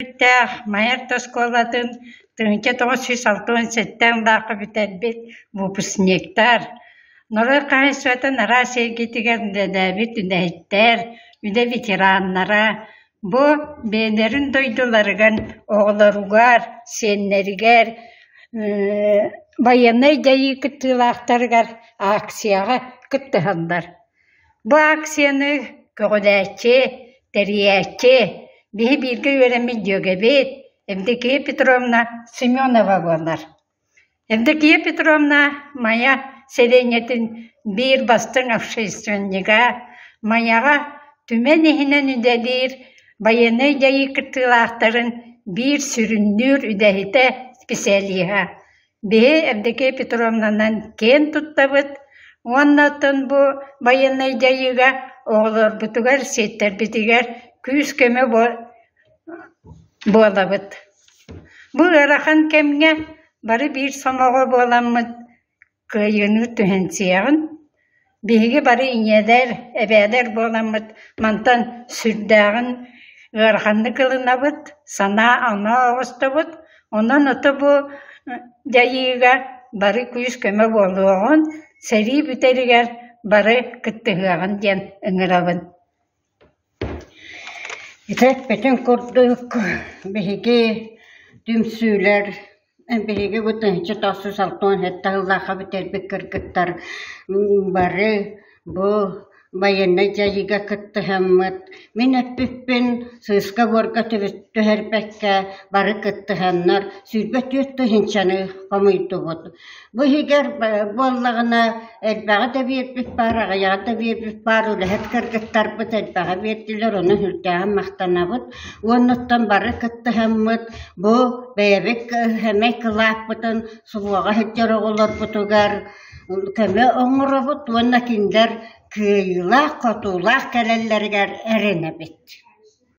Төрүттээх Майа орто оскуолатын 1967 сыллаахха бүтэрбит выпускниктар, норуот хаһаайыстыбатын араас эйгэтигэр үлэлээбит үлэһиттэр, үлэ ветераннара бу бэйэлэрин дойдуларыгар оҕолоругар, сиэннэригэр байыаннай дьайыы кыттыылаахтарыгар акцияҕа кыттыһаллар. Бу акцияны көҕүлээччи, тэрийээччи, биһи бииргэ үөрэммит дьүөгэбит Евдокия Петровна Семенова буолар. Евдокия Петровна Майа сэлиэнньэтин биир бастыҥ общественнига, Майаҕа түмэн иһинэн үлэлиир байыаннай дьайыы кыттыылаахтарын биир сүрүннүүр үлэһитэ, специалиһа. Биһи Евдокия Петровнанан киэн туттабыт уонна оттон бу байыаннай дьайыыга оҕолорбутугар, сиэттэрбитигэр күүс-көмө буолабыт. Бу ыарахан кэмҥэ бары биир сомоҕо буоламмыт кыайыыны түһэнсиэҕин. Биһиги бары ийэлэр, эбээлэр буоламмыт мантан сүрдээҕин ыараханнык ылынабыт, санаа-оноо оҕустобут. Онон ото бу дьайыыга бары күүс-көмө буолуоҕун, сэрии бүтэригэр бары кыттыһыаҕын диэн ыҥырабын. Ити эппитин курдук биһиги түмсүүлэр Биһиги бу 1967 сыллаахха бүтэрбит кыргыттар бары бу байыаннай дьайыыга кыттыһаммыт, мин эппиппин сыыска-буорга түһэрбэккэ бары кыттыһаннар 24 тыһыынчаны хомуйдубут. Бу иһигэр буоллаҕына элбэҕи да биэрбит баар, аҕыйаҕы да биэрбит баар, үлэһит кыргыттарбыт элбэҕи биэрдилэр, ону сүрдээҕин махтанабыт. Уонна оттон бары кыттыһаммыт бу бэйэбит сэмэй кылааппытын субуоҕа сылдьар оҕолорбутугар көмө оҥоробут уонна кинилэр кыайыылаах-хотуулаах кэлэллэригэр эрэнэбит.